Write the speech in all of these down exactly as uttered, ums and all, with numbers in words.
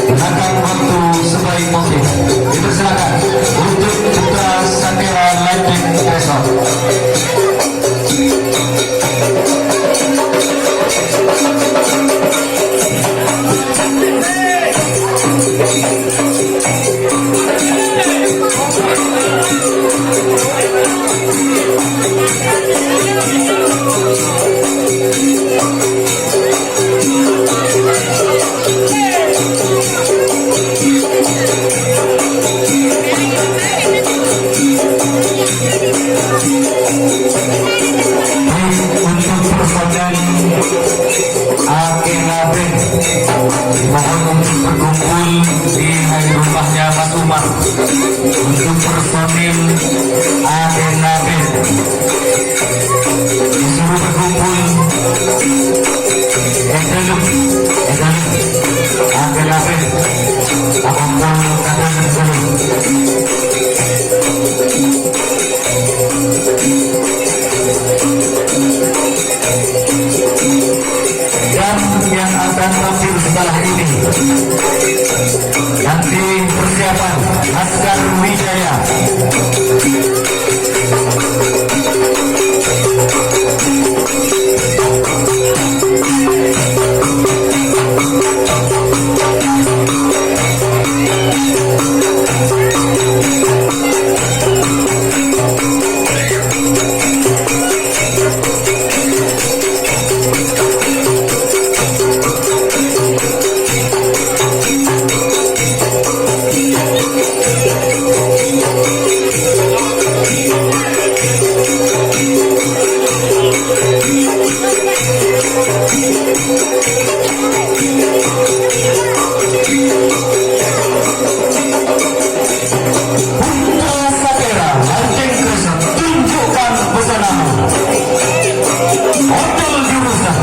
Gunakan waktu sebaik mungkin. Dipersilakan untuk Putra Sakera Lightning Resort. Untuk personel Akhir Band, mohon untuk berkumpul di rumahnya Mas Umar. Untuk personil Akhir Band, disuruh berkumpul. È dâlem, è dâlem. Akhir Band, akompol ka dâlem dulu. Dan yang akan tampil setelah ini, nanti persiapan Laskar Wijaya. Putra Sakera, Lightning Crescent, tunjukkan pesonamu. Odol jurusan.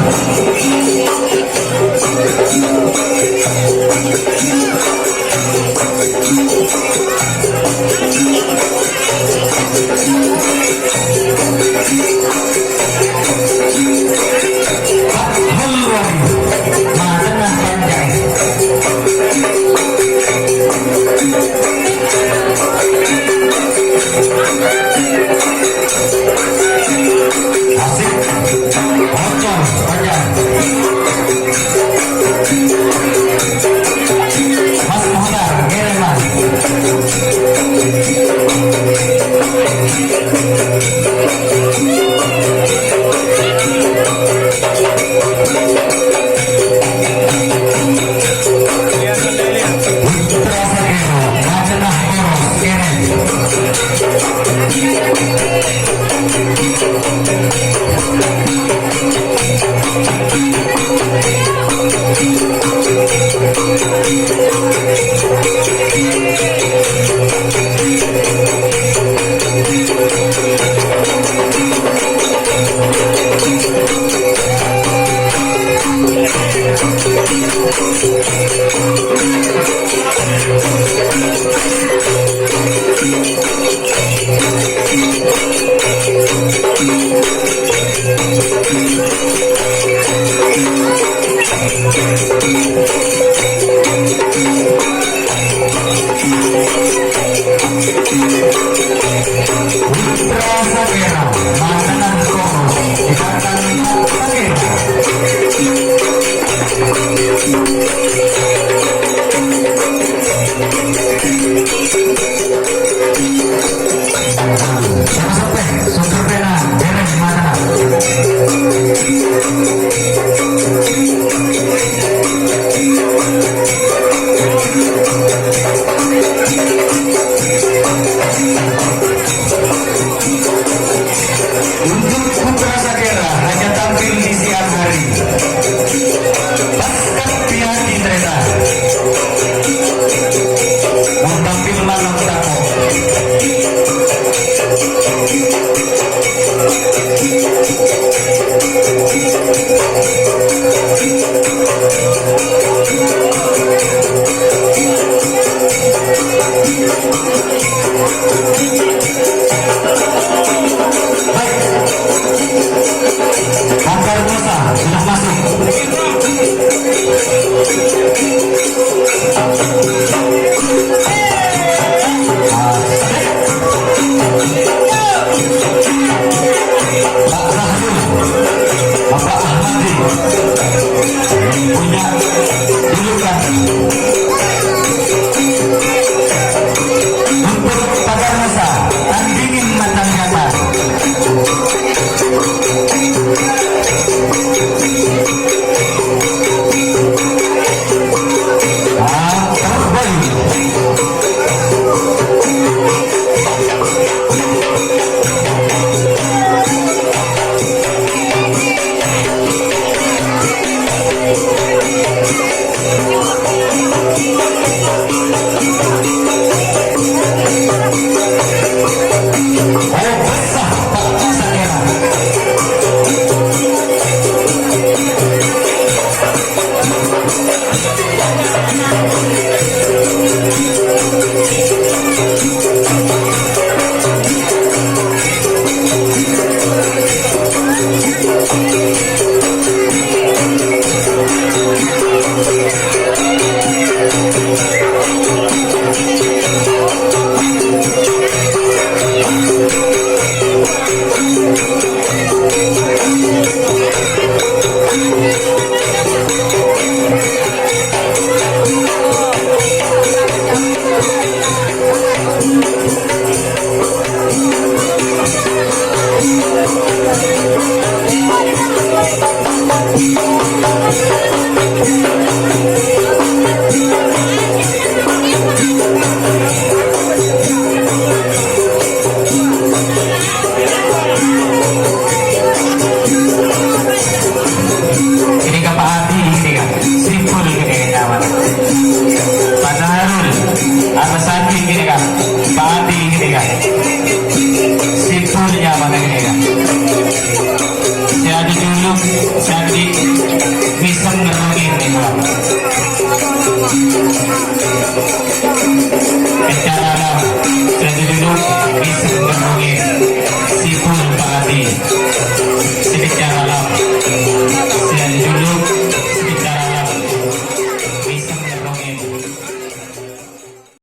Fathul Wali, matana panjang. Asik. Bocor, panjang. Mas Muhtar, ngerem, Mas. Putra Sakera, makanan kono, ikatan Sakera. Siapa sampai? Sumber pena, beres mata. Untuk Putra Sakera hanya tampil di siang hari. Pas Kapiati ternyata. Ini ka Pak Adi, ini ka Sipul, ini ka Pak Sahrul, Pak Sandi, ini ka Pak Adi, ini ka Sipul, ya, mana ini ka? Sè ajhudhuluk, sè andi' bisa ngerungin, ini ka. Bicara lah, sè ajhudhuluk bisa ngerungin. Sipul Pak Adi. Sè bicara